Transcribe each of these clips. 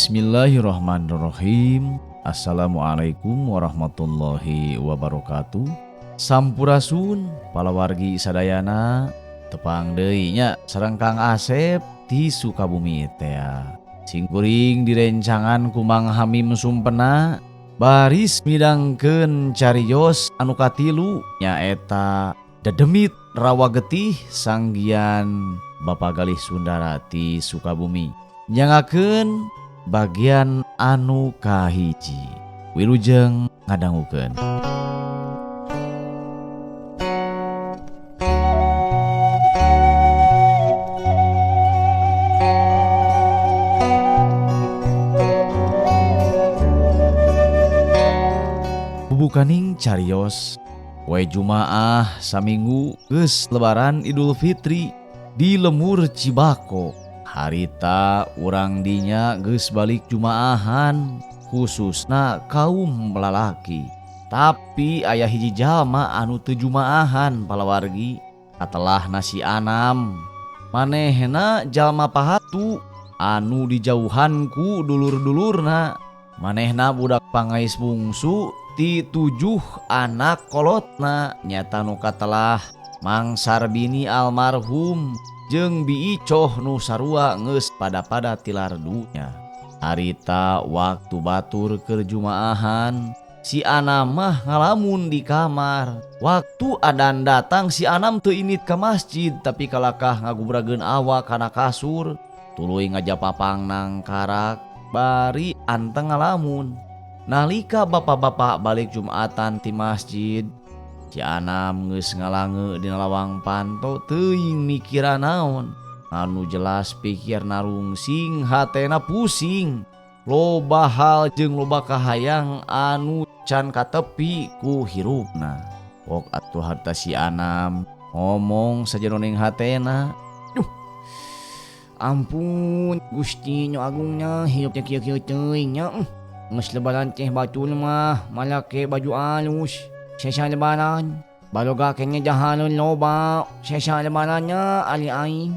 Bismillahirrahmanirrahim. Assalamualaikum warahmatullahi wabarakatuh. Sampurasun palawargi sadayana, tepang deui nya sareng Kang Asep di Sukabumi teh. Singkuring direncangan ku Mang Hamim Sumpena baris midangkeun carios anu katilu, nyaeta Dedemit Rawa Getih sanggian Bapak Galih Sundarati Sukabumi. Nyangakeun bagian anu kahiji. Wilujeng ngadangukeun. Bubukaning carios poe Jumaah saminggu geus lebaran Idul Fitri di Lemur Cibako. Harita urang dinya geus balik Jumaahan, khususna kaum lalaki. Tapi aya hiji jalma anu teu Jumaahan palawargi, katelah nasi Anam. Manehna jalma pahatu anu dijauhan ku dulur-dulurna. Manehna budak pangais bungsu ti 7 anak kolotna, nyata nu katelah Mang Sarbini almarhum jeung Bi Icoh nu sarua geus pada-pada tilar dunya. Harita waktu batur keur Jumaahan, si Anam mah ngalamun di kamar. Waktu adan datang si Anam teu init ka masjid, tapi kalakah ngagubrageun awak kana kasur, tuluy ngajapapang nang karak bari anteng ngalamun. Nalika bapak-bapak balik Jumatan ti masjid, si Anam geus ngalange dina lawang panto teuing mikiran naon. Anu jelas pikir narungsing, hatena pusing. Loba hal jeung loba kahayang anu can katepi ku hirupna. Pok atuh harta si Anam ngomong sajeroning hatena. Duh, ampun Gusti nu agungna hirup teh kieu-kieu teuing nya. Geus lebaran teh batur mah malake baju alus sesa lebaran. Baroga keneh jahalun loba sesa lebarannya ari aing.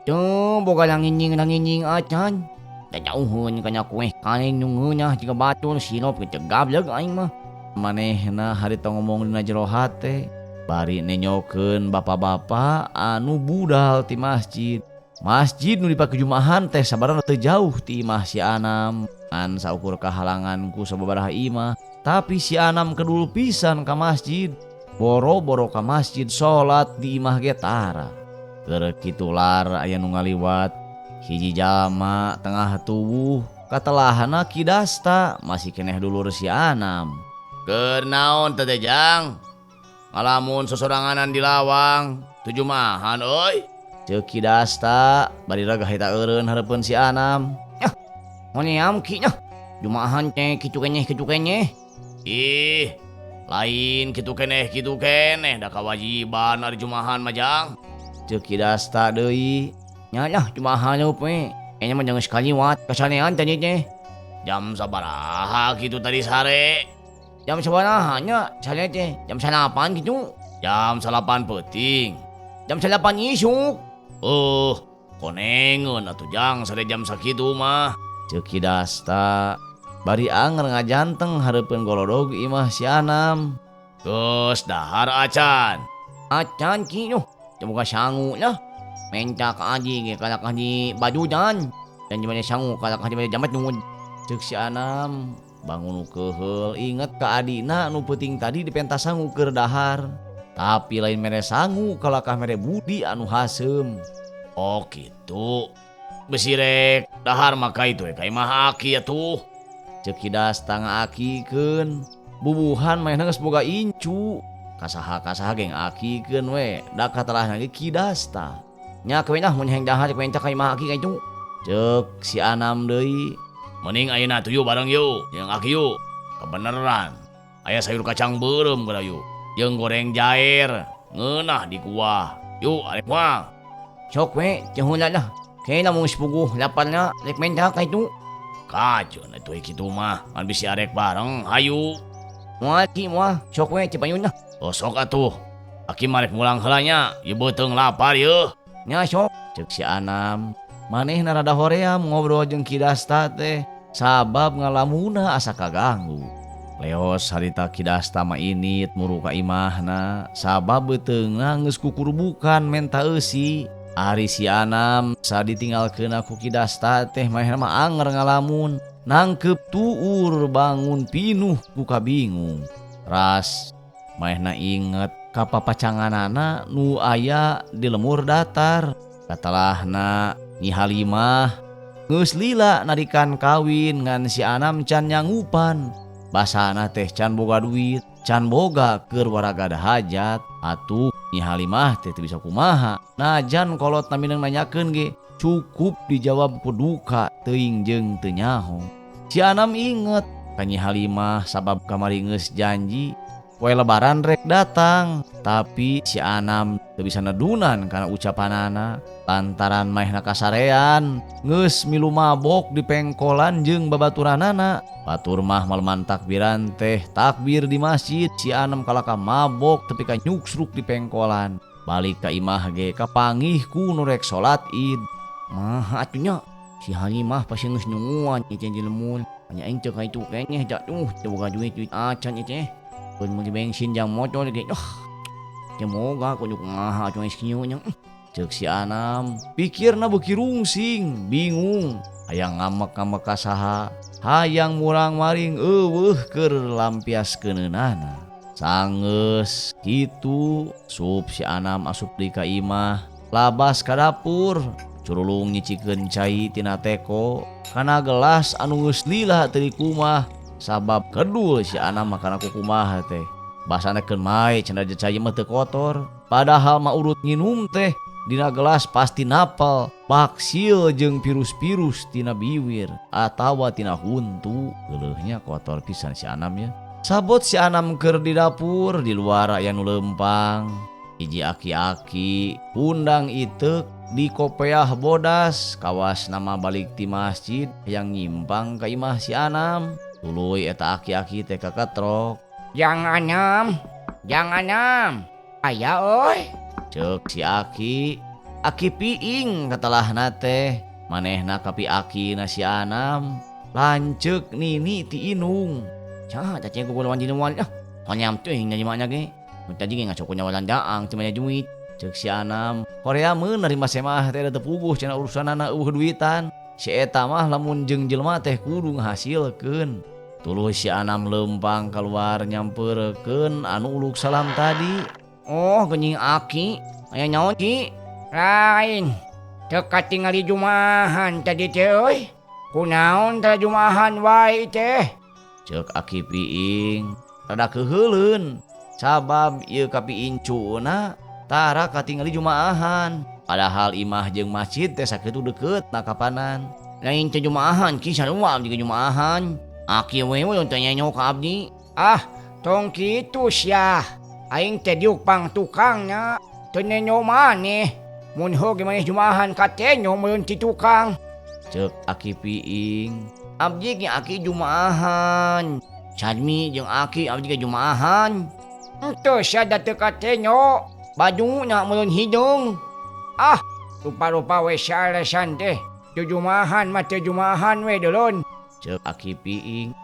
Teu boga langinying-langinying acan. Jauheun kana kueh kaleng nu ngeunah jiga batur sirup ge teu gableg aing mah. Manehna harita ngomong dina jero hate bari nenyokeun bapak-bapak anu budal ti masjid. Masjid nu dipake Jumaahan teh sabarana teu jauh ti imah si Anam. Ngan saukur kahalangan ku sababaraha imah, tapi si Anam kedul pisan ka masjid. Boro-boro ka masjid salat di imah ge tara. Keur kitular aya nu ngaliwat, hiji jalma tengah tubuh katelahana Ki Dasta masih keneh dulur si Anam. Keur naon teh teh Jang? Ngalamun sosoranganan di lawang, teu Jumaahan euy. Ceuk Ki Dasta bari ragah eta eureun hareupeun si Anam. Yah, honeam ki nya. Jumaahan teh kitu keneh kitu keneh. Ih, lain kitu keneh kitu keneh da kawajiban ari Jumaahan mah Jang. Ceuk Ki Dasta deui. Nya lah Jumaahan we. Enya mah geus kaliwat kasanean tadi teh. Jam sabaraha kitu tadi sare? Jam sabaraha nya sare teh? Jam 9 kitu. Jam 9 peuting. Jam 9 isuk. Konengeun atuh Jang sare jam sakitu mah. Ceuk Ki Dasta bari anger ngajanteng hareupeun golodog imah si Anam. Geus dahar acan. Acan ki nuh, teu boga sangu lah. Menta ka aji ge kalakah di badudan. Dan di mana sangu kalakah di mana jamat nuhun. Ceuk si Anam bangun nu keuheul inget ka adina nu peuting tadi dipenta sangu keur dahar. Tapi lain mere sangu kalakah mere budi anu haseum. Oh kitu. Besi rek dahar maka itu ka imah aki atuh. Ceuk Ki Dasta ngaakikeun. Bubuhan manehna geus boga incu. Kasaha-kasaha ge ngaakikeun we, da katelahna ge Ki Dasta. Nya keun ah mun hayang dahar kuenta ka imah aki ka itu. Ceuk si Anam deui. Mending ayeuna atuh yuk bareng yuk jeung aki yuk. Kebeneran. Aya sayur kacang beureum geura yuk. Jeung goreng jair ngeunah di kuah. Yuk arek moal. Sok we teu heula lah. Kena mun geus puguh laparna rek menta ka itu. Kajeun atuh kitu mah ngan bisi arek bareng hayu. Moal ki moal sok we teu payun lah. Oh sok atuh. Aki mah rek mulang heula nya, ieu beuteung lapar yeuh. Nya sok. Ceuk si Anam. Manehna rada hoream ngobrol jeung Ki Dasta teh. Sabab ngalamuna asa kaganggu. Leos harita Ki Dasta mah init muru ka imahna sabab beuteungna geus kukurbukan menta eusi. Ari si Anam saditinggalkeun ku Ki Dasta teh manehna mah anger ngalamun. Nangkep tuur bangun pinuh ku kabingung. Ras manehna inget ka papacanganana nu aya di lemur datar. Katalahna Nyi Halimah geus lila narikan kawin ngan si Anam can nyangupan. Basana teh can boga duit, can boga keur waragada hajat. Atuh Nyi Halimah teh teu bisa kumaha. Najan kolot mineng nanyakeun ge cukup dijawab ku duka teuing jeung teu nyaho. Si Anam inget ka Nyi Halimah sabab kamari geus janji poe lebaran rek datang, tapi si Anam teu bisa nedunan kana ucapanana lantaran maehna kasarean geus milu mabok di pengkolan jeung babaturanana. Batur mah maleman takbiran teh takbir di masjid, si Anam kalaka mabok tepi ka nyuksruk di pengkolan. Balik ka imah ge kapangih ku nu rek salat Id. Mah atuh nya si Halimah pasti geus nungguan ieu teh di lemur. Nya aing teu ka itu keneh da tuh teu boga duit-duit acan ieu teh. Keun meuli bensin jang motor ge. Teu boga kudu kumaha atuh geus kieu nya. Ceuk si Anam, pikirna beuki rungsing, bingung. Hayang ngamek-ngamek ka saha, hayang murang-maring eueuh keur lampiaskeunana. Sanggeus kitu, sup si Anam asup deui ka imah, labas ka dapur, curulung nyicikeun cai tina teko kana gelas anu geus lila teu dikumah sabab kedul si Anam mah kana kukumaha teh. Basana keun mae cenah cai mah teu kotor, padahal mah urut nginum teh dina gelas pasti napal baksil jeung virus-virus tina biwir atawa tina huntu. Geuleuhnya kotor pisan si Anam ya. Sabot si Anam keur di dapur, di luar aya nu leumpang. Hiji aki-aki undang iteuk di kopeah bodas kawas nama balik ti masjid yang nyimpang ka imah si Anam. Tuluy eta aki-aki teh kaketrok. Jang Anam, Jang Anam, aya euy. Ceuk si aki, aki piing katelahna teh. Manehna kapi aki na si Anam. Lanceuk nini ti inung. Saha teh cek guguluan di luar lah. Honyam teuing dari mana ge? Mun tadi ge ngasukeun nyawa daang teu maya duit. Ceuk si Anam, Korea meun narima semah teh da teu puguh cenah urusanana eueuh duitan. Si eta mah lamun jeung jelema teh kudu ngahasilkeun. Tuluy si Anam leumpang keluar nyamperkeun anu uluk salam tadi. Oh, geuning aki. Aya naon ki? Lain. Teu katingali jumahan tadi teh euy. Kunaon teh jumahan wae teh? Ceuk aki piing rada keuheuleun sabab ieu kapiincuna tara katingali jumaahan. Padahal imah jeung masjid teh sakitu deukeut na kapanan. Lain teh jumaahan ki sarua abdi ge jumaahan. Aki we we teh nyanyo ka abdi. Ah, tong kitu sia. Aing teh diuk pang tukangna. Teu nenyo maneh. Mun heuh ge maneh jumaahan ka tenyo meureun ti tukang. Ceuk aki piing. Abdi ge aki jumaahan. Cadmi jeung aki abdi ge jumaahan. Henteu sia da teu katenyo. Bajuna meureun hideung. Ah, rupa-rupa we sia alasan teh. Teu jumaahan mah teu jumaahan we deulon. Ceuk aki piing.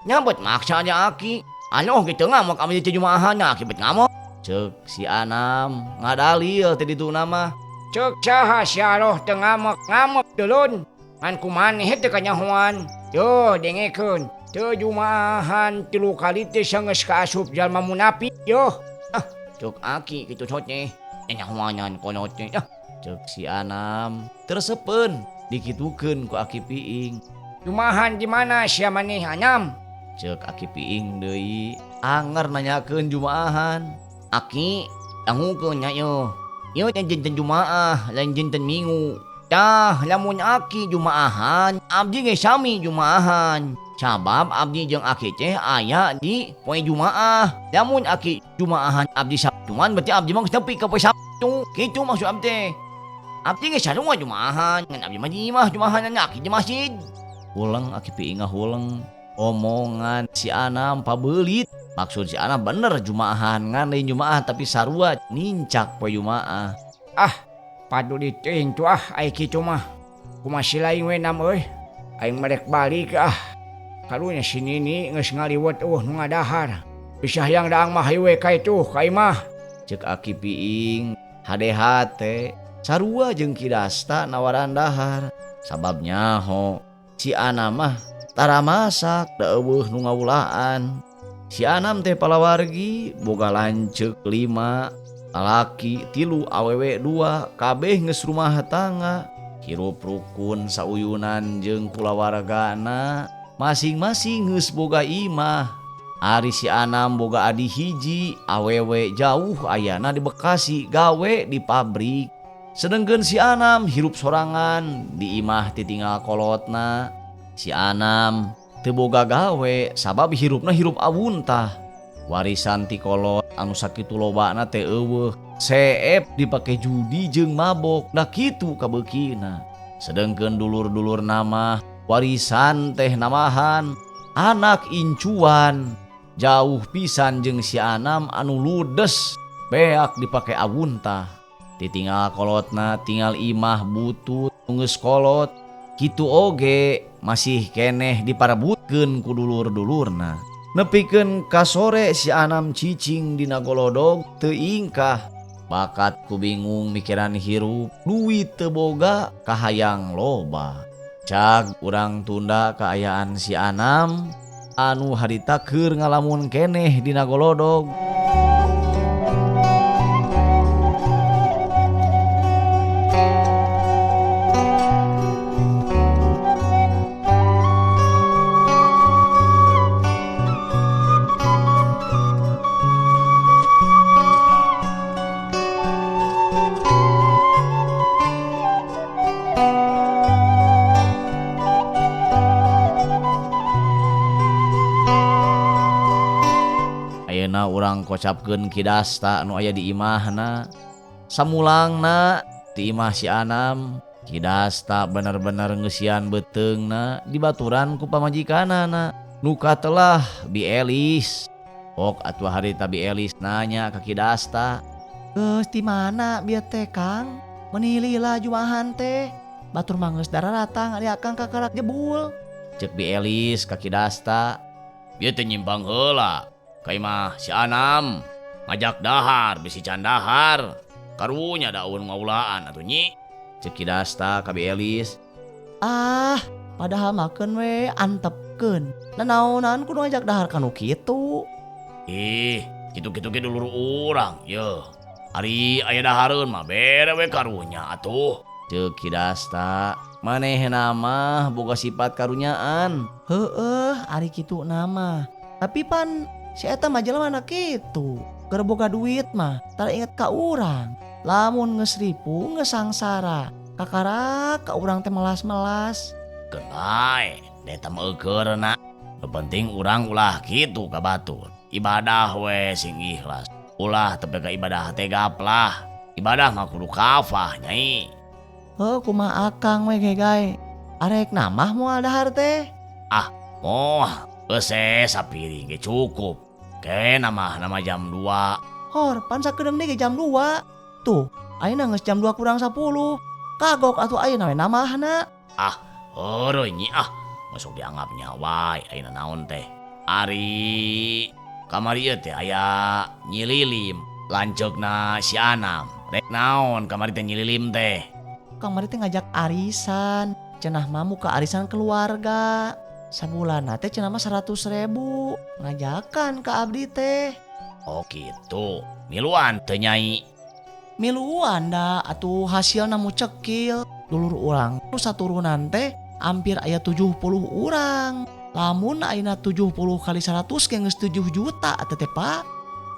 Nyabet maksa aja aki. Anu ge teu ngamuk abdi teu jumaahan, aki bet ngamuk. Ceuk si Anam ngadalil teh dituna mah. Ceuk saha sia roh teu ngamuk, ngamuk deulon. Ngan kumaneh teu kanyahoan. Yo dengekeun, teu jumaahan 3 kali teh sangeus kaasup jalma munafik yo. Ah, ceuk aki kitu sot teh. Nyahoanan kono teh. Ah, ceuk si Anam tersepeun dikitukeun ku aki piing. Jumaahan di mana sia maneh Anam? Ceuk aki piing deui anger nanyakeun jumaahan. Aki dangukeun nya ieu. Ieu teh dinten Jumaah lain dinten Minggu. Tah lamun aki jumaahan, abdi ge sami jumaahan. Sabab abdi jeung aki teh aya di poe Jumaah. Lamun aki jumaahan abdi Sabtuan berarti abdi mah geus nepi ka poe Sabtu. Kitu maksud abdi teh. Abdi ge sarua jumaahan, ngan abdi mah di imah jumaahan aki di masjid. Huleng aki piing ngahuleng. Omongan si Anam pabeulit. Maksud si Anam bener jumaahan ngan lain jumaah tapi sarua nincak poe Jumaah. Ah, paduli teuing tuh ah ai kitu mah. Kumaha si lain we nam euy. Aing mah rek balik ah. Karunya si Nini geus ngaliwet eueuh nu ngadahar. Bisa hayang daang mah hayu we ka itu ka imah. Cek Aki Piing hade hate sarua jeung Ki Dasta nawaran dahar. Sabab nyaho si Anam mah tara masak da eueuh nu ngawulaan. Si Anam teh palawargi boga lanceuk 5, lalaki 3 awewe 2, kabeh geus rumah tangga. Hirup rukun sauyunan jeung kulawargana, masing-masing geus boga imah. Ari si Anam boga adi hiji, awewe jauh ayana di Bekasi gawe di pabrik. Sedengkeun si Anam hirup sorangan di imah titinggal kolotna. Si Anam teu boga gawe sabab hirupna hirup awuntah. Warisan ti kolot anu sakitu lobana teh eueuh, seep dipake judi jeung mabok, da kitu kabeukina. Sedengkeun dulur-dulur nama warisan teh namahan, anak incuan. Jauh pisan jeung si Anam anu ludes, beak dipake awuntah. Titinggal kolotna tinggal imah butut geus kolot. Kitu oge masih keneh diparebutkeun ku dulur-dulurna. Nepikeun ka sore si Anam cicing dina golodog teu ingkah. Bakat ku bingung mikiran hirup, duit teu boga kahayang loba. Cag urang tunda kaayaan si Anam anu harita keur ngalamun keneh dina golodog. Ayeuna urang kocapkeun Ki Dasta nu aya di imahna. Samulangna ti imah si Anam, Ki Dasta bener-bener ngeusian beuteungna dibaturan ku pamajikanana. Nu katelah Bi Elis. Ok atuh harita Bi Elis nanya ka Ki Dasta, "Geus di mana bieu teh, Kang? Meuni lila jumahan teh. Batur mah geus dararatang ari akang kakarak jebul." Cek Bi Elis ka Ki Dasta, "Bieu teh nyimpang heula. Ka imah si Anam ngajak dahar bisi can dahar. Karunya daun ngaulaan atuh nyi." Cek Ki Dasta ka Bi Elis, "Ah, padahal makeun we antepkeun. Nanaonan kudu ngajak dahar ka nu kitu." Ih, kitu-kitu ge dulur urang yeuh. Ari aya dahareun mah bere we karunya atuh. Cek Ki Dasta, manehna mah boga sifat karunyaan. Heueuh, ari kitu nama. Tapi pan si eta mah jelema na kitu. Keur boga duit mah tara inget ka urang. Lamun geus ripu geus sangsara. Kakarak ka urang teh melas-melas. Keun bae, da eta mah eukeurna. Nu penting urang ulah kitu ka batur. Ibadah we sing ikhlas. Ulah tepi ka ibadah teh gaplah. Ibadah mah kudu kafah nyai. Heuh, kumaha akang we ge gae. Arek namah moal dahar teh? Ah, moal. Geus sapiring ge cukup. Ke namah nama jam 2. Hor, pan sakedeung deui ge jam 2. Tuh, ayeuna geus jam 2 kurang 10. Kagok atuh ayeuna we namahna. Ah, heureui nyi ah. Masuk dianggap nya wae ayeuna naon teh. Ari kamari ieu teh aya Nyi Lilim, lanceukna si Anam. Rek naon kamari teh Nyi Lilim teh? Kamari teh ngajak arisan. Cenah mah muka arisan keluarga. Sabulanna teh cenah mah 100.000. Ngajakan ka abdi teh. Oh gitu. Miluan teu nyai? Miluan da atuh hasilna mu cekil. Dulur urang nu saturunan teh hampir aya 70 urang. Lamun ayeuna 70 kali 100 ge geus 7 juta atuh teh Pak.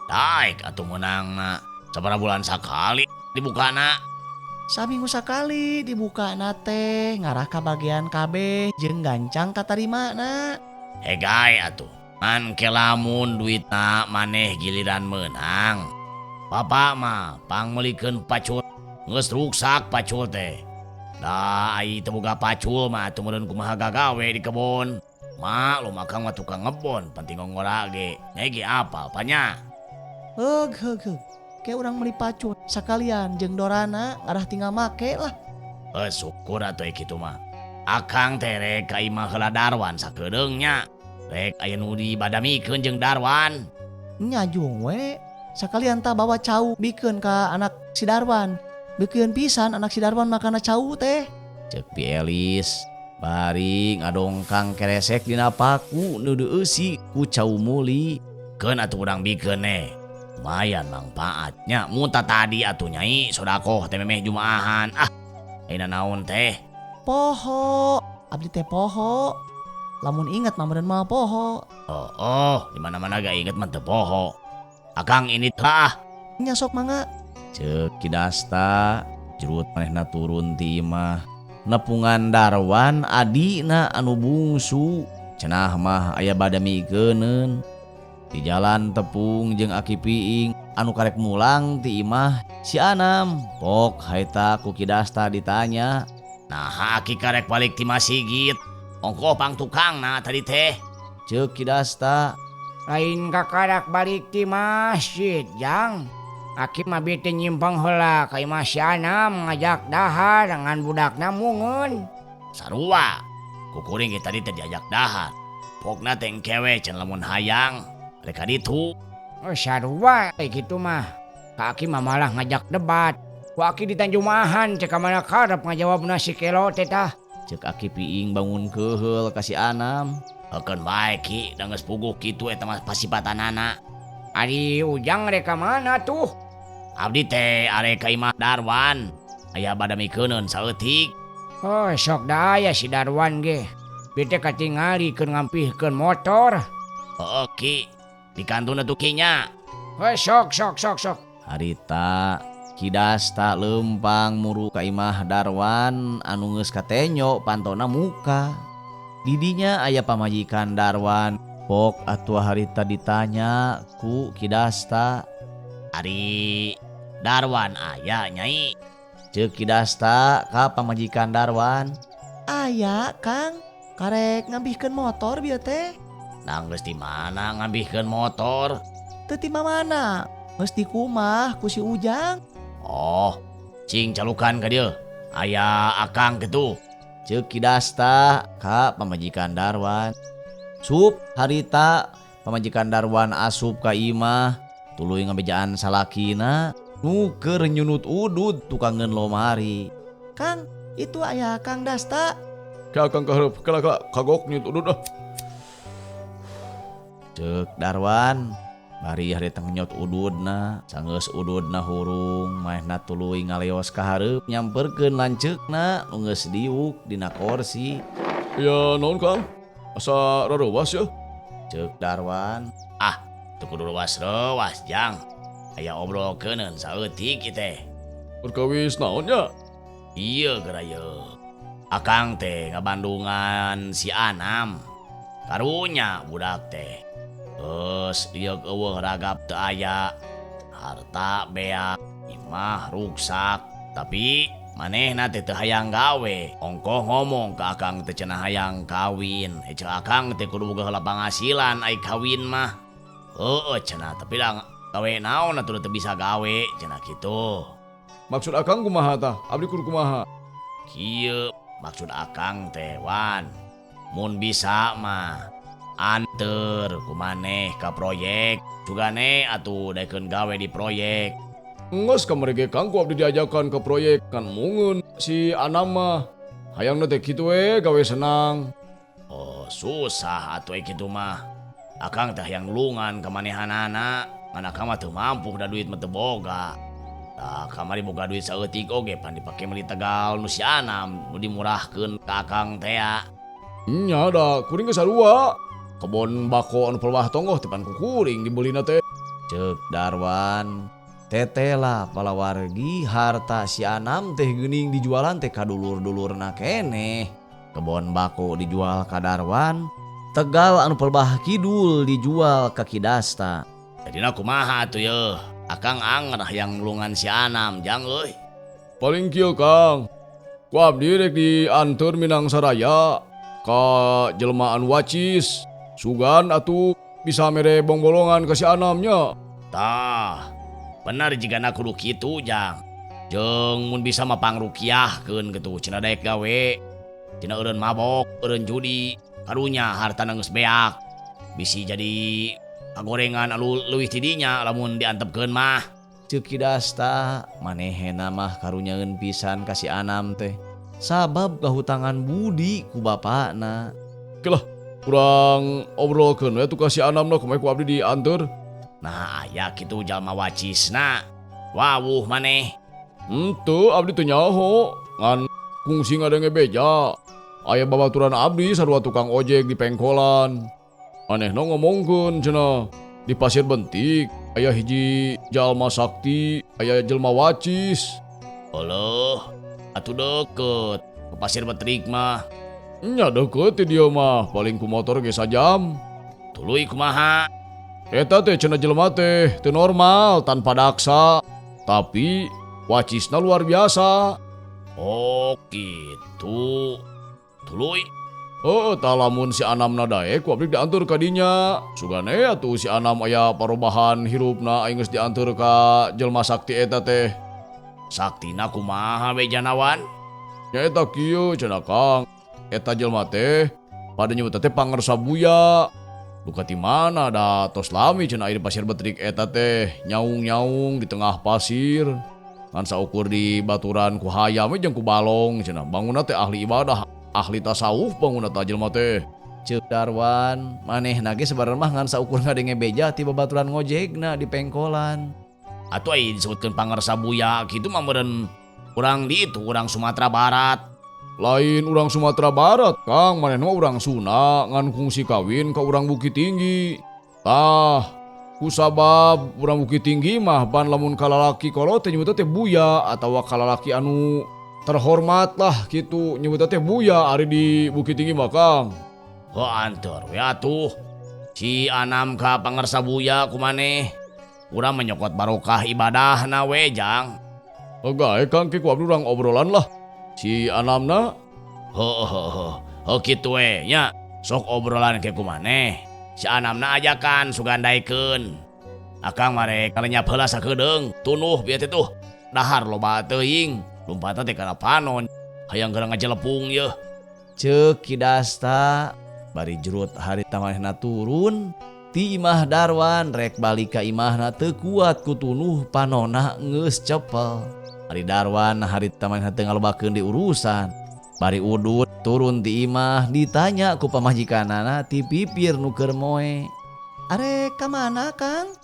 Daek atuh meunangna. Sabaraha bulan sakali dibukana? Saminggu sakali dibukana teh ngarah ka bagian kabeh jeung gancang katarimana. Hegae atuh. Ngan ke lamun duitna maneh giliran meunang. Bapak mah pangmeulikeun pacul geus ruksak pacul teh. Da ai teu boga pacul mah atuh meureun kumaha gagawe di kebon. Ma lu makang mah tukang ngebon penting ngora ge. Nya ge apal panya. Heug heug heug. Ke urang meuli pacul sakalian jeung dorana ngarah tinggal make lah. Syukur atuh kitu mah. Akang teh rek ka imah heula Darwan sakedeung nya. Rek aya nu dibadamikeun jeung Darwan. Nya jung we. Sakalian tah bawa cau bikeun ka anak si Darwan. Bikeun pisan anak si Darwan makana cau teh. Cek Bi Elis bari ngadongkang keresek dina paku nu dieusi ku cau muli. Keun atuh urang bikeun eh. Lumayan mangpaatnya. Mun tadi atuh nyai sodakoh teh memeh jumaahan. Ah, ayeuna naon teh? Poho, abdi teh poho. Lamun inget mah meureun mah poho. Oh, di mana-mana gak inget mah teu poho. Akang ini tah. Nya sok mangga. Cek Ki Dasta jurut manehna turun ti imah. Nepungan Darwan adina anu bungsu. Cenah mah aya badamikeuneun. Di jalan tepung jeung Aki Piing anu karek mulang ti imah si Anam. Pok haita ku Ki Dasta ditanya. Nah, Aki karek balik ti masigit. Ongkoh pang tukang na tadi teh. Cek Ki Dasta. Lain kakarak balik ti masjid, Jang. Aki mah bete nyimpang heula ka imah si Anam ngajak dahar ngan budakna mungeun. Sarua. Kukuring ge tadi teh diajak dahar. Pokna teh engke we cenah lamun hayang. Rek ka ditu. Oh sarua kitu mah. Ka Aki mah malah ngajak debat. Ku Aki di Tanjung-Mahan cek ka mana karep ngajawabna si Kelo teh tah. Cek Aki Piing bangun keheul ka si Anam. Eukeun bae Ki, da geus puguh kitu eta mah pasipatanana. Ari Ujang rek ka mana tuh? Abdi teh arek ka imah Darwan. Aya badamikeuneun saeutik. Oh sok da aya si Darwan ge. Bete katingali keur ngampihkeun motor. Heeh Ki, dikantun atuh Ki nya. Oh sok sok sok sok. Harita Ki Dasta leumpang muru ka imah Darwan anu geus katenyo pantona muka. Didinya aya pamajikan Darwan. Pok atuh harita ditanya ku Ki Dasta. Ari Darwan aya nyai. Ceuk Ki Dasta ka pamajikan Darwan. Aya Kang, karek ngambihkeun motor bieu teh. Nah geus di mana ngambihkeun motor? Teu ti mamana, geus di kumah ku si Ujang. Oh, cing calukan ka dieu. Aya akang kitu. Ceuk Ki Dasta ka pamajikan Darwan. Sup harita pamajikan Darwan asup ka imah tuluy ngabejaan salakina nu keur nyunut udud tukangeun lomari. Kang, itu aya Kang Dasta. Ka akang kahareup kala ka kagok nyunut udud ah. Ceuk Darwan bari harita ngenyot ududna, sanggeus ududna hurung manehna tuluy ngaleos ka hareup nyamperkeun lanceukna nu geus diuk dina korsi. Ya naon Kang? Asa rareuwas ya? Ceuk Darwan. Ah, teu kudu reuwas-reuwas Jang. Aya obrolkeuneun saeutik ieu teh. Perkawis naon nya? Ieu geura yeuh. Akang teh ngabandungan si Anam. Karunya budak teh. Geus dieu eueuh ragap teu aya. Harta beak, imah ruksak, tapi manehna teh teu hayang gawe. Ongkoh ngomong ka akang teh cenah hayang kawin. Ceuk akang teh kudu boga heula panghasilan ai kawin mah. Heueuh cenah, tapi da gawe naon atuh teu bisa gawe cenah kitu. Maksud akang kumaha tah? Abdi kudu kumaha? Kieu maksud akang teh Wan. Mun bisa mah anter ku maneh ka proyek. Sugane atuh daekeun gawe di proyek. Geus kamari ge Kang ku abdi diajakan ke proyek kan mungeun si Anam mah. Hayangna teh kitu we gawe senang. Oh susah atuh kitu mah. Akang teh hayang nulungan ka manehanana. Ngan akang mah teu mampu da duit mah teu boga. Tah kamari boga duit saeutik oge pan dipake meuli tegal nu si Anam nu dimurahkeun ka akang teh ya. Nya da kuring ge sarua. Kebon bako anu pelbah tonggoh teh pan ku kuring dibelina teh. Ceuk Darwan. Tetela palawargi harta si Anam teh geuning dijualan teh ka dulur-dulurna keneh. Kebon bako dijual ka Darwan, tegal anu pelbah kidul dijual ka Ki Dasta. Jadina kumaha atuh yeuh? Akang anger hayang nulungan si Anam Jang euy. Paling kieu Kang. Ku abdi rek dianteur Minang Saraya ka jelema anu wacis. Sugan atuh bisa mere bongbolongan ka si Anam nya. Tah, bener jigana kudu kitu Jang. Jeung mun bisa mah pangrukiahkeun kitu cenah daek gawe. Cenah eureun mabok, eureun judi, karunya hartana geus beak. Bisi jadi kagorengan anu leuwih ti dinya lamun diantepkeun mah. Ceuk Ki Dasta manehna mah karunyaeun pisan ka si Anam teh sabab kahutangan budi ku bapana. Oke lah, urang obrolkeun we tuh ka si Anamna kumaha ku abdi dianteur. Nah aya kitu jalma wacisna. Wawuh maneh. Henteu abdi teu nyaho, ngan kungsi ngadenge beja. Aya babaturan abdi sarua tukang ojek di pengkolan. Manehna ngomongkeun cenah di Pasir Bentik aya hiji jalma sakti, aya jelma wacis. Euleuh, atuh deukeut ke Pasir Betrik mah. Nya deukeut ti dieu mah, paling ku motor ge sajam. Tuluy kumaha? Eta teh cenah jelema teh teu normal tanpa daksa, tapi wacisna luar biasa. Oh kitu. Tuluy. Heuh tah lamun si Anamna daek ku abdi dianteur ka dinya. Sugane atuh si Anam aya parobahan hirupna aing geus dianteur ka jelema sakti eta teh. Saktina kumaha bejana Wan? Nya eta kieu cenah Kang. Eta jelema teh pada nyebutna teh pangersa buya. Duka ti mana da tos lami cenah aya di Pasir Betrik eta teh nyaung-nyaung di tengah pasir. Ngan saukur di baturan ku hayam we jeung ku balong cenah. Bangunna teh ahli ibadah, ahli tasawuf bangunna tah jelema teh. Ceuk Darwan, manehna ge sabarna mah ngan saukur ngadenge beja ti babaturan ngojekna di pengkolan. Atuh ai disebutkeun pangersa buya kitu mah meureun urang di itu urang Sumatera Barat. Lain urang Sumatera Barat Kang, manehna mah urang Sunda ngan kungsi kawin ka urang Bukit Tinggi. Tah, kusabab urang Bukit Tinggi mah ban lamun kalalaki kolot teh nyebutna teh buya atawa kalalaki anu terhormat lah gitu nyebutna teh buya ari di Bukit Tinggi mah Kang. Heuh anteur we atuh. Si Anam ka pangersa buya kumaneh. Urang menyokot barokah ibadahna we jang. Heuh gae Kang ke ku abdi urang obrolan lah. Si Anamna. Heuh heuh heuh. Heuh kitu we nya. Sok obrolan ke kumaneh. Si Anamna ajakan sugan daekeun. Akang mare kalenyap heula sakedeung tunuh bieu teh tuh. Dahar loba teuing. Lompatna teh kana panon. Hayang geura ngajelepung yeuh. Ceuk Ki Dasta bari jurut harita manehna turun ti imah Darwan rek balik ka imahna teu kuat ku tunuh panona geus cepel. Ari Darwan harita manehna teu ngalobakeun di urusan. Bari udut turun ti imah ditanya ku pamajikanana ti pipir nu keur moe. Arek ka mana Kang?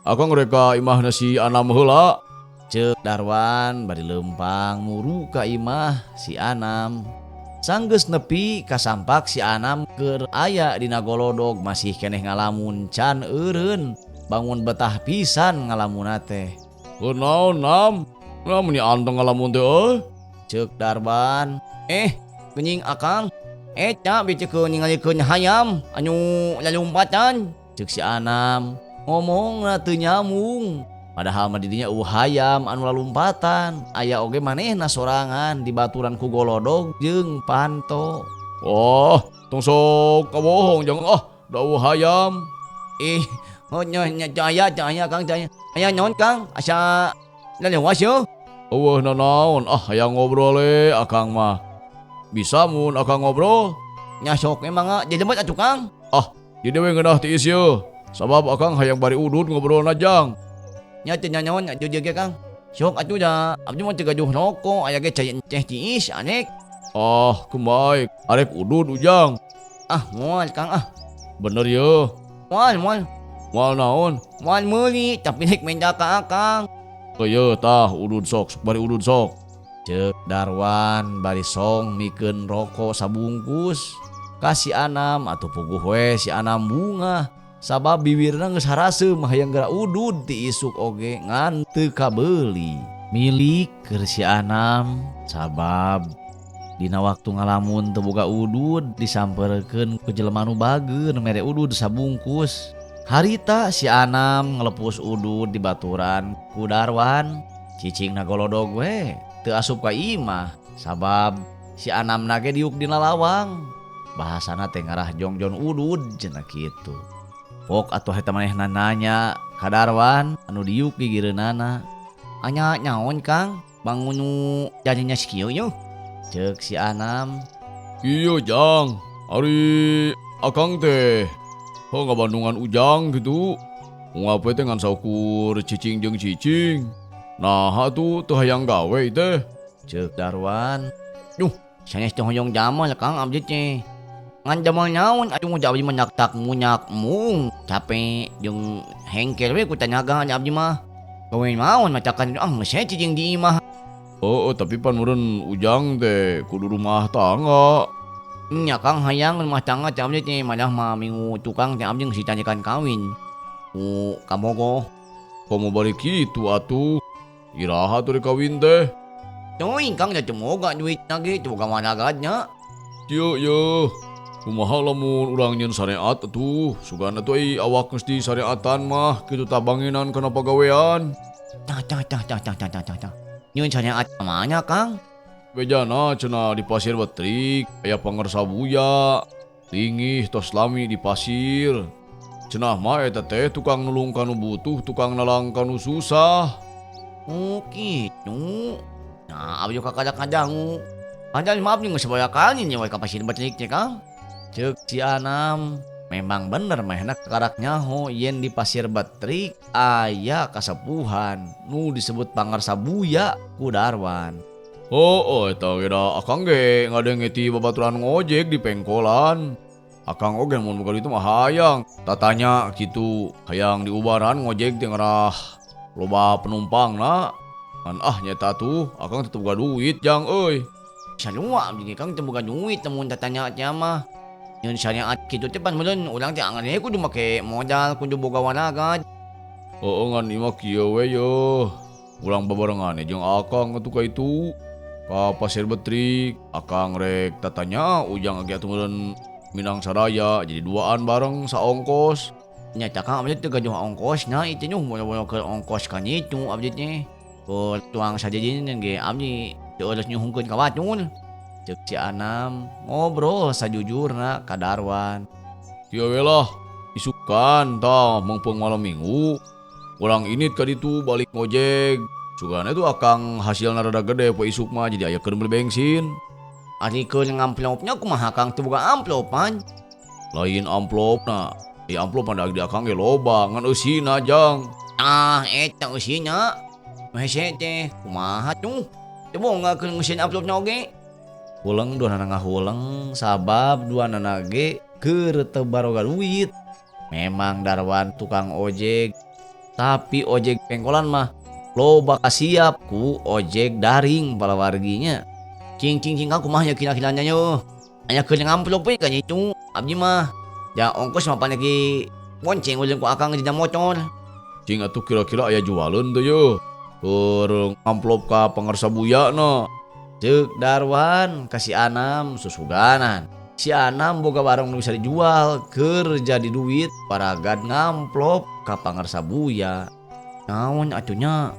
Akang rek ka imahna si Anam heula. Ceuk Darwan bari leumpang muru ka imah si Anam. Sanggeus nepi kasampak si Anam keur aya dina golodog masih keneh ngalamun can eureun bangun betah pisan ngalamunna teh. Keur naon Nam? Nah meuni anteng ngalamun teh euy. Ceuk Darwan, Geuning Akang. Eta bicikeun ningalikeun hayam anu lalumpatan. Ceuk si Anam ngomongna teu nyambung. Padahal mah didinya eueuh hayam anu lalumpatan, aya oge manehna sorangan dibaturan ku golodog jeung panto. Oh, tong sok kabohong jang ah, da eueuh hayam. Ih, oh nya nya caya caya Kang caya. Aya naon Kang? Asa lalewas yeuh. Eueuh nanaon ah hayang ngobrol we akang mah. Bisa mun akang ngobrol? Nya sok we mangga jelebet atuh Kang. Ah, di dieu we ngeunah tiis yeuh. Sabab akang hayang bari udud ngobrolna jang. Nya teu nanaon atuh dieu ge Kang. Sok atuh da abdi mah teu gaduh rokok aya ge cai teh tiis anek. Ah, kumaha arek udud ujang. Ah, moal Kang ah. Bener yeuh. Moal moal. Moal naon? Moal meuli tapi rek menda ka akang. Heueuh tah udud sok, bari udud sok. Ceuk Darwan bari song mikeun rokok sabungkus ka si Anam atuh puguh we si Anam bungah. Sabab bibirna geus haraseum hayang geura udud ti isuk oge ngan teu kabeuli. Milik keur si Anam sabab dina waktu ngalamun teu boga udud disampeurkeun ku jelema nu bageun mere udud sabungkus. Harita si Anam ngalepus udud di baturan ku Darwan. Cicingna golodog we teu asup ka imah sabab si Anamna ge diuk dina lawang. Bahasana teh ngarah jongjon udud cenah kitu. Pok atuh eta manehna nanya ka Darwan anu diuk gigireunana. Anya nyaon Kang? Bangun nu jadinya si kieu yeuh. Ceuk si Anam. Kieu Jang, ari akang teh heuh ngabandungan Ujang kitu. Unggal poe teh ngan saukur cicing jeung cicing. Naha tuh teu hayang gawe teh? Ceuk Darwan. Duh, sanes teu hoyong damel Kang abdi teh. Ngan damel naon atuh da abdi mah naktak munyak mung cape jeung hengkel we ku tanaga da abdi mah. Gawe naon matakan ah geus we cicing di imah. Heueuh tapi pan meureun Ujang teh kudu rumah tangga. Nya Kang hayang rumah tangga teh abdi teh malah mah minggu tukang teh abdi geus ditanyakan kawin ku kabogoh. Komo bari kitu atuh. Iraha atuh rek kawin teh? Teuing Kang da teu boga duitna ge teu boga waragad nya. Kieu yeuh. Kumaha lamun urang nyieun sareat atuh, sugan atuh ai awak geus disareatan mah kitu tah banginan kana pagawean. Tah tah tah tah tah tah tah tah. Nyieun sareat ka mana Kang? Bejana cenah di Pasir Betrik aya pangersa buya. Lingih tos lami di pasir. Cenah mah eta teh tukang nulung kanu butuh, tukang nalang kanu susah. Oh kitu. Nah abdi kakadak ngadangu. Padahal mah abdi geus sabaraha kali nyewa ka Pasir Betrik teh Kang. Ceuk si Anam, memang bener manehna kakarak nyaho yen di Pasir Betrik aya kasepuhan nu disebut pangersa buya ku Darwan. Heueuh eta ge da akang ge ngadenge ti babaturan ngojek di pengkolan. Akang oge mun boga duit mah hayang tatanya kitu hayang diubaran ngojek teh ngarah loba penumpangna. Ngan ah nyeta tuh akang teu boga duit jang euy. Sarua abdi ge Kang teu boga duit mun tatanya teh mah. Nyieun syariat kitu teh pan meureun urang teh angan we kudu make modal kudu boga waragad. Heueuh ngan ieu mah kieu we yeuh. Urang babarengan jeung akang atuh ka itu. Ka Pasir Betrik akang rek tatanya Ujang ge atuh meureun Minang Saraya jadi duaan bareng saongkos. Nya tah Kang abdi teh gaduh ongkosna ieu teh nyuh boro-boro keur ongkos ka ditu abdi teh. Keur tuang sajajina ge abdi teu eureus nyuhungkeun ka batur. Ceuk si Anam ngobrol sajujurna ka Darwan. Kieu we lah isukan tah mangpeung malam minggu. Urang init ka ditu balik ngojek. Sugana tuh akang hasilna rada gede poe isuk mah jadi aya keur meuli bensin. Ari keur ngamplopna kumaha Kang teu boga amplopan? Lain amplopna. Di amplop mah di akang ge loba ngan eusina jang. Tah eta eusina. Nu hese teh kumaha tuh? Teu boga keur ngeusian amplopna oge. Huleng duanana ngahuleng sabab duanana ge keur teu baroga duit. Memang Darwan tukang ojek, tapi ojek pengkolan mah loba kasiap ku ojek daring palawarginya. Cing cing cing Kang kumaha nya kira-kiranya yeuh. Aya keur ngamplop we ka ditu abdi mah. Da ongkos mah pan lagi bonceng ulun ku akang dina motor. Cing atuh kira-kira aya jualeun teh yeuh. Keur ngamplop ka pangersa buya na. Ceuk Darwan ka si Anam susuganan. Si Anam boga barang nu bisa dijual keur jadi duit paragad ngamplop ka pangersa buya. Naon atuh nya?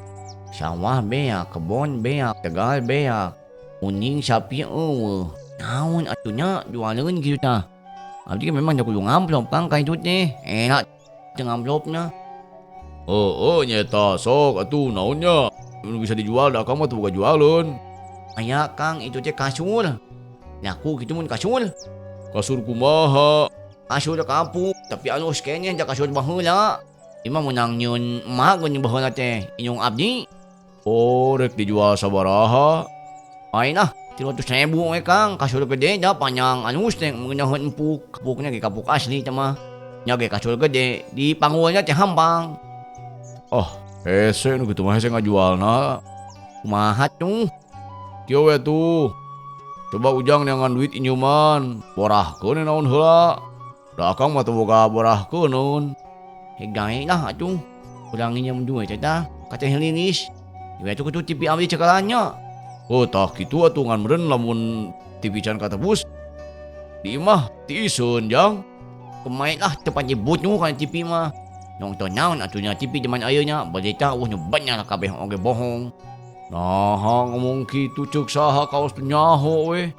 Sawah beak, kebon beak, tegal beak. Uning sapi eueuh. Naon atuh nya jualeun kitu tah. Abdi ge memang kudu ngamplop Kang ka itu teh. Enak teu ngamplopna. Heueuh nya eta sok atuh naon nya? Nu bisa dijual da akang mah teu boga jualeun. Aya Kang itu teh kasur. Laku kitu mun kasur. Kasur kumaha? Kasur kapuk tapi alus keneh da kasur baheula. Ieu mah meunang nyieun emak geus baheula teh indung abdi. Oh rek dijual sabaraha? Lain ah 300.000 we Kang, kasur gede da panjang alus teh ngeunaheun empuk. Kapukna ge kapuk asli teh mah. Nya ge kasur gede di panggulna teh hampang. Ah, hese nu kitu mah hese ngajualna. Kumaha tuh? Kieu we tuh. Coba Ujang neangan duit injuman, borahkeun naon heula. Da akang mah teu boga borahkeuneun. Heg dae lah atuh. Urang nginjem duit teh tah ka Teh Lilis. Ieu atuh kudu TV abdi cekalannya. Oh tah kitu atuh ngan meureun lamun TV can katebus di imah tiiseun jang. Kumaha lah teu panyebut nu kana TV mah. Nonton naon atuh nya TV zaman ayeuna berita eueuh nu bener kabeh oge bohong. Naha ngomong kitu ceuk saha kaos teu nyaho we.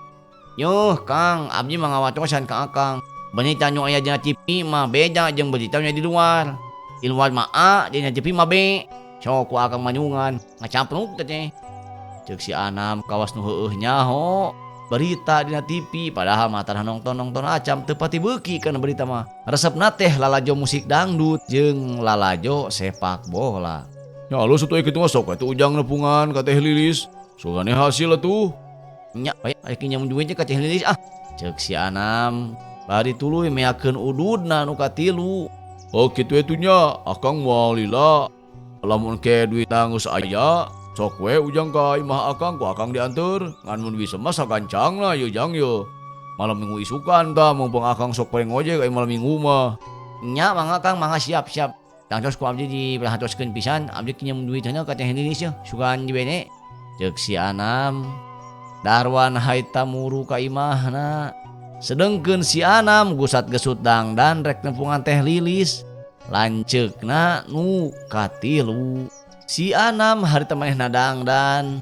Yuh Kang, abdi mah ngawatosan ka akang. Berita nu aya dina TV mah beda jeung berita nu aya di luar. Di luar mah A, dina TV mah B. Sok ku akang manyungan, ngacapruk teh teh. Ceuk si Anam kawas nu heueuh nyaho. Berita dina TV padahal mah tara nongton-nongton acam teu pati beuki kana berita mah. Resepna teh lalajo musik dangdut jeung lalajo sepak bola. Nya alus atuh kitu mah sok atuh Ujang nepungan ka Teh Lilis. Sugane hasil atuh. Nya bae aya kinjam duit ka Teh Lilis ah. Ceuk si Anam bari tuluy meakeun ududna nu katilu. Oh kitu atuh nya, akang moal lila. Lamun ke duitna geus aya, sok we Ujang ka imah akang ku akang dianteur. Ngan mun bisa mah sagancangna ieu Jang ye. Malam minggu isukan tah mumpung akang sok paling ngojek aya malam minggu mah. Nya mangga Kang, mangga siap-siap. Tangtos ku abdi diperhatoskeun pisan, abdi kinjam duitna ka Teh Lilis yeuh, sugan dibene. Ceuk si Anam. Darwan haita muru ka imahna. Sedengkeun si Anam gusat-gesut dangdan rek nepungan Teh Lilis. Lanceukna nu katilu. Si Anam harita manehna dangdan.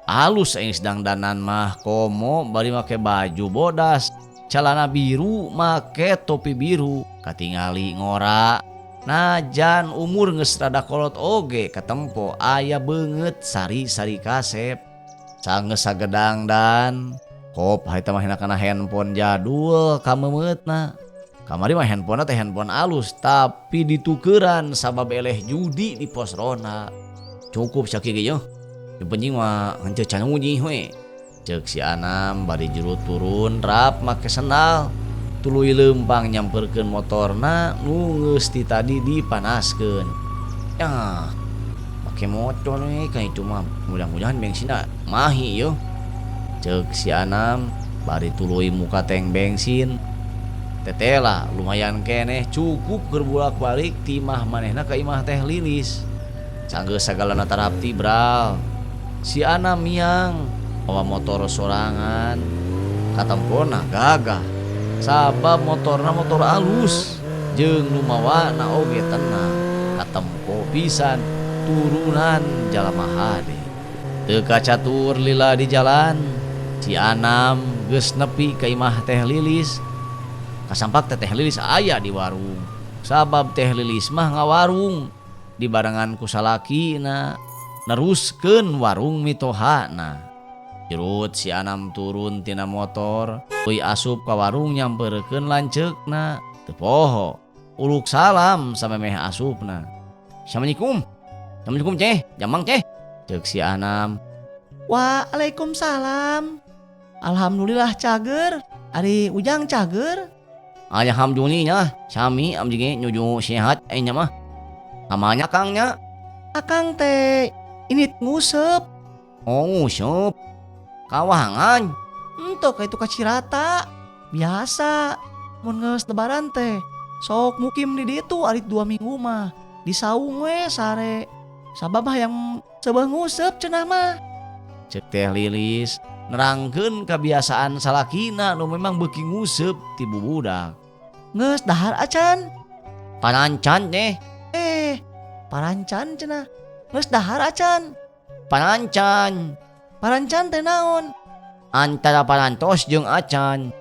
Alus aing dangdanan mah komo bari make baju bodas, calana biru make topi biru, katingali ngora. Najan umur geus rada kolot oge katempo aya beungeut sari-sari kasep. Sanggeus sagedangdan, kop harita manehna kana handphone jadul kameumeutna. Kamari mah handphonena teh handphone alus tapi ditukeuran sabab eleh judi di pos ronda. Cukup sakieu ge yeuh. Yang penting mah henteu can uji we. Ceuk si Anam bari juru turun rap make sendal. Tuluy leumpang nyamperkeun motorna nu geus ti tadi dipanaskeun. Yah, make motor we ka itu mah mudah-mudahan bensinna mahi yeuh. Ceuk si Anam bari tuluy muka tank bensin. Tetela lumayan keneh cukup keur bolak-balik ti imah manehna ka imah Teh Lilis. Sanggeus sagalana tarapti bral. Si Anam miang mawa motor sorangan. Katempona gagah. Sabab motorna motor alus jeung nu mawana oge tenang. Katempo pisan turunan jalma hade. Teu kacatur lila di jalan. Si Anam geus nepi ka imah Teh Lilis. Kasampak teh Teh Lilis aya di warung. Sabab Teh Lilis mah ngawarung dibarengan ku salakina neruskeun warung mitohana. Jirut si Anam turun tina motor, tuluy asup ka warung nyamperkeun lanceukna. Teu poho, uluk salam samemeh asupna. Assalamualaikum. Assalamualaikum Ceh, jamang Ceh. Ceuk si Anam. Waalaikumsalam. Alhamdulillah cager. Ari Ujang cager. Alhamdulillah, sami abdi ge nuju sehat nya mah. Kamana Kang nya? Akang teh ini nguseup. Oh nguseup. Kawangan. Entok ka itu ka Cirata. Biasa mun geus lebaran teh sok mukim di ditu arit 2 minggu mah. Di saung we sare. Sabab hayang seubeuh nguseup cenah mah. Ceuk Teh Lilis nerangkeun kebiasaan salakina nu memang beuki nguseup ti bubudak. Geus dahar acan. Parancan teh. Parancan cenah. Geus dahar acan. Parancan. Parancan teh naon? Antara parantos jeung acan.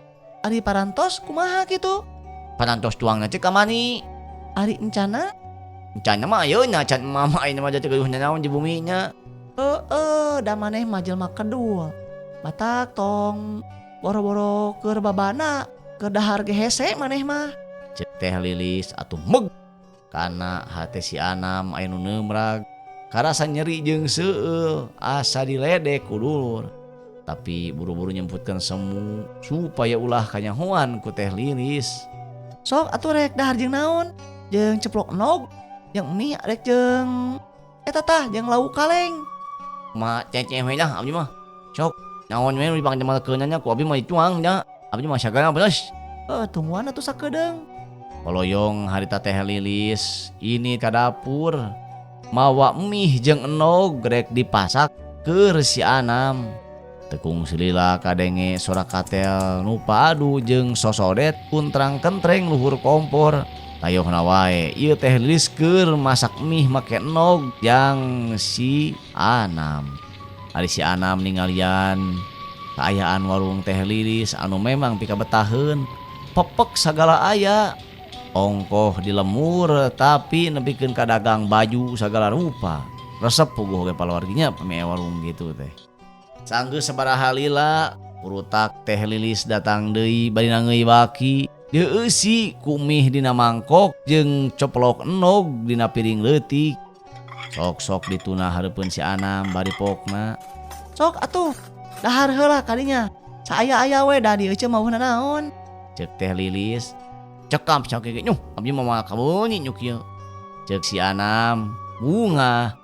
Ari parantos kumaha kitu? Parantos tuangna teh kamari. Ari encana? Encana mah ayeuna can mama ayeuna mah teu gaduh nanaon di bumi nya. Heeh, da maneh mah jelema kedul. Batak tong boro-boro keur babana, keur dahar ge hese maneh mah. Ceuk Teh Lilis atuh meg kana hate si Anam aya nu neumrag. Karasa nyeri jeung seueul asa diledek ku dulur. Tapi buru-buru nyemputkeun semu supaya ulah kanyahoan ku Teh Lilis. Sok atuh rek dahar jeung naon? Jeung ceplok enog, jeung mie rek jeung eta tah jeung lauk kaleng. Ma ceceh we lah abdi mah. Sok naon we nu dipangjamalkeun nya ku abdi mah dituang nya. Abdi mah sagala beres. Tungguan atuh sakedeung. Koloyong harita Teh Lilis ini ka dapur mawa mie jeung enog rek dipasak keur si Anam. Tekung silila kadenge sora katel nu padu jeung sosodet kuntrang kentreng luhur kompor. Tayohna wae ieu Teh Lilis keur masak mie make enog jang si Anam. Ari si Anam ningalian kaayaan warung Teh Lilis anu memang pikabetaheun, pepek sagala aya. Ongkoh di lemur tapi nepikeun ka dagang baju sagala rupa. Resep puguh ge palawarginya pami warung gitu teh. Sanggeus sabaraha lila Purutak Teh Lilis datang deui bari nangeui baki. Dieusi ku mih dina mangkok jeung coplok endog dina piring leutik. Sok-sok dituna hareupeun si Anam bari pokna. Sok atuh, dahar heula kadinya. Saaya-aya we da di ece mah naon. Cek Teh Lilis. Cekap sok ge nyuh, abdi mah moal kabeuni nyuk ieu. Cek si Anam, bungah.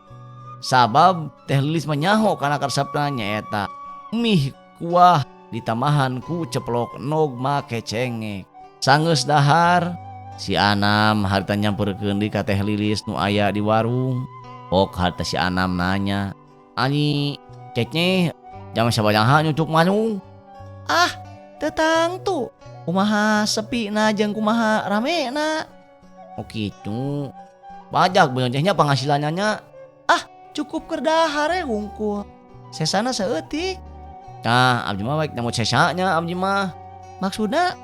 Sabab Teh Lilis mah nyaho kana karesepna nyaeta mih kuah ditambahan ku ceplok endog make cengek. Sanggeus dahar, si Anam harita nyamperkeun deui ka Teh Lilis nu aya di warung. Pok harita si Anam nanya, "Ani ceceh jam sabaraha nutup warung?" Ah, teu tangtu. Kumaha sepina jeung kumaha ramena. Oh kitu. Pajak bener teh nya penghasilannya nya. Ah, cukup keur dahar we hungkul. Sesana saeutik. Tah, abdi mah baik nambut sesanya abdi mah. Maksudna?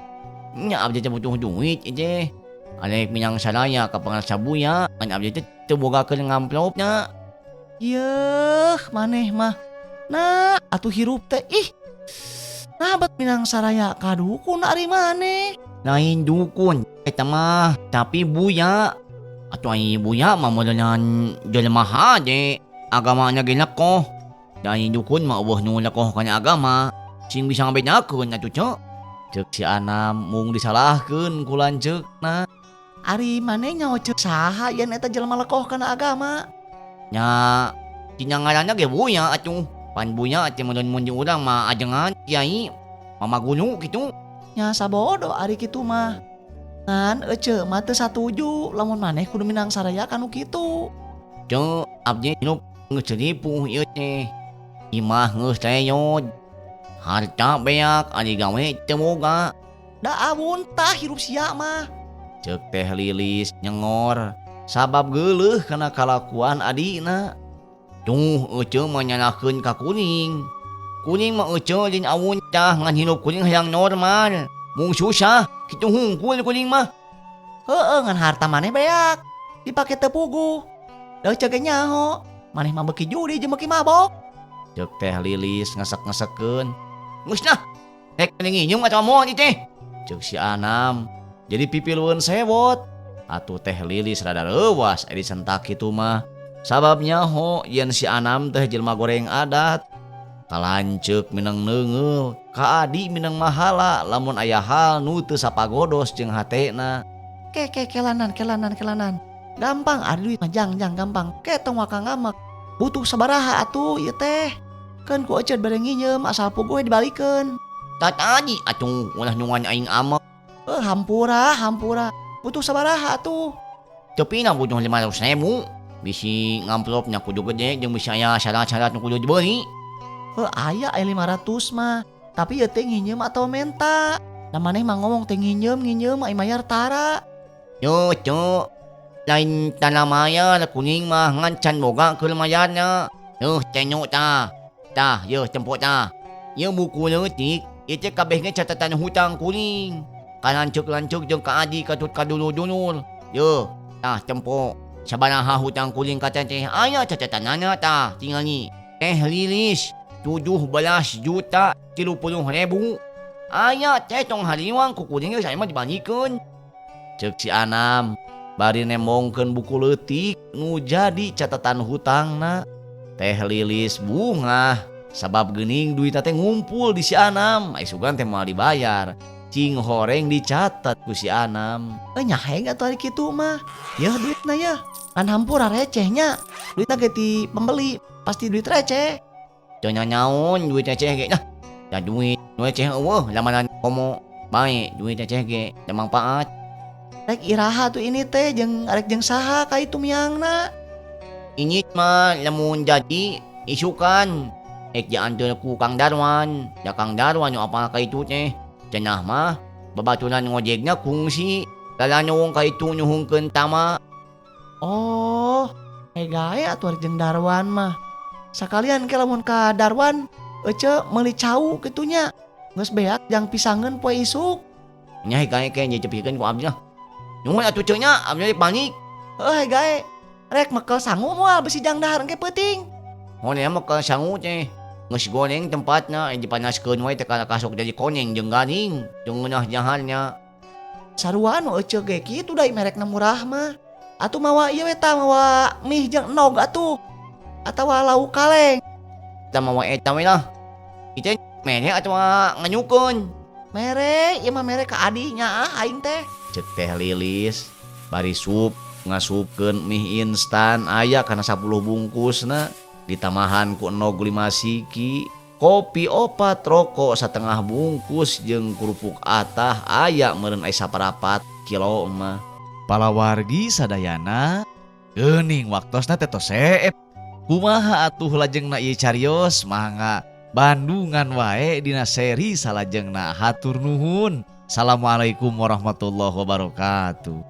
Nya abdi teh butuh duit ieu teh. Arek minang saraya ka pangarsa buya, ngan abdi teh teu bogakeun ngamplopnya. Yeuh, maneh mah. Nah, atuh hirup teh ih. Nah, bet minang saraya ka dukun ari maneh. Lain dukun eta mah, tapi buya. Atuh ai buya mah meureunnan jelema hade, agamana ge lekoh. Da ai dukun mah eueuh nu lekoh kana agama, sing bisa ngabedakeun atuh ceu. Ceuk si Anam mung disalahkeun ku lanceukna. Ari maneh nyaho ceuk saha yen eta jelema lekoh kana agama? Nya tina ngaranna ge buya atuh. Pan buya teh meureun mun di urang mah ajengan kiai mama guru kitu. Nya sabodo ari kitu mah. Ngan ece mah teu satuju lamun maneh kudu minang saraya kanu kitu. Ceu abdi hirup geus ripuh ieu teh. Imah geus reyod. Harta beak ari gawe teu boga. Da awun tah hirup sia mah. Ceuk Teh Lilis nyengor sabab geuleuh kana kalakuan adina. Tuh ece mah nyalahkeun ka kuring. Kuring mah ece lain awun tah ngan hirup kuring hayang normal. Mung susah kitu hungkul kuring mah. Heueuh ngan harta maneh beak dipake teu puguh. Da ece ge nyaho maneh mah beuki judi jeung beuki mabok. Ceuk Teh Lilis ngesek-ngesekeun. Geus nah, rek nginjem atawa moal ieu teh. Ceuk si Anam jadi pipilueun sewot. Atuh Teh Lilis rada leuwas ari disentak kitu mah. Sabab nyaho yen si Anam teh jelema goreng adat. Kalanceuk minang neungeul, ka adi minang mahala lamun aya hal nu teu sapagodos jeung hatena. Ke ke kelanan kelanan kelanan. Gampang ari duit mah jang jang gampang. Ke tong waka ngamek. Butuh sabaraha atuh ieu teh. Keun ku eceut bere nginjem asal puguh we dibalikeun. Tatadi atuh ulah nungan aing amek. Hampura hampura. Butuh sabaraha atuh. Teu pina butuh 500.000. Bisi ngamplopnya kudu gede jeung bisi aya syarat-syarat nu kudu dibeli. Heuh aya aya 500 mah. Tapi ieu teh nginjem atau menta. Da maneh mah ngomong teh nginjem nginjem ai mayar tara. Yo ceu. Lain tara mayar kuning mah ngan can boga keur mayarna. Heuh cenyo tah. Tah yeuh tempo tah. Ieu buku leutik ieu teh kabeh ge catatan hutang kuring. Kalanceuk-lanceuk jeung ka adi katut ka dulur-dulur. Yeuh tah tempo. Sabaraha hutang kuring ka teteh aya catatanana tah tingali. Teh Lilis 17.030.000. Aya teh tong hariwang ku kuring geus aya mah dibalikeun. Ceuk si Anam bari nembongkeun buku leutik nu jadi catatan hutangna. Teh Lilis bungah sabab geuning duitna teh ngumpul di si Anam. Ai sugan teh moal dibayar. Cing horeng dicatat ku si Anam. Nyahe atuh ari kitu mah. Yeuh duitna yeuh. Kan hampura recehnya. Duitna ge ti pembeli, pasti duit receh. Teu nanaon duit receh ge lah. Da duit receh eueuh lamaran komo. Bae duit receh ge da mangpaat. Rek iraha tuh ini teh jeung arek jeung saha ka itu miangna. Ini mah lamun jadi isukan. Rek dianteur ku Kang Darwan. Da Kang Darwan nu apal ka itu teh. Cenah mah babaturan ngojekna kungsi lalanong ka itu nyuhungkeun tama. Oh, gae atuh arek jeung Darwan mah. Sakalian ke lamun ka Darwan ece meuli cau kitu nya. Geus beak jang pisangeun poe isuk. Nya gae ke nyecepikeun ku abdi lah. Nuhun atuh ceu nya, abdi panik. Heuh gae. Rek mekel sangu moal besi jang dahar engke peuting. Honeam mekel sangu teh. Geus goreng tempatna dipanaskeun we teh kana kasok jadi koneng jeung garing jeung ngeunah jahannya. Sarua nu ece ge kitu da merekna murah mah. Atuh mawa ieu we tah mawa mie jeung endog atuh. Atawa lauk kaleng. Tah mawa eta we lah. Ieu teh mere atawa nganyukeun? Mere, ieu mah mere ka adinya ah aing teh. Cek Teh Lilis bari sup ngasupkeun mie instan aya kana 10 bungkusna ditamahan ku endog 5 siki, kopi 4, rokok setengah bungkus jeung kerupuk atah aya meureun aya 1/4 kilo mah. Palawargi sadayana geuning waktosna teh tos seep. Kumaha atuh lajengna ieu carios mangga Bandungan wae dina seri salajengna. Hatur nuhun. Assalamualaikum warahmatullahi wabarakatuh.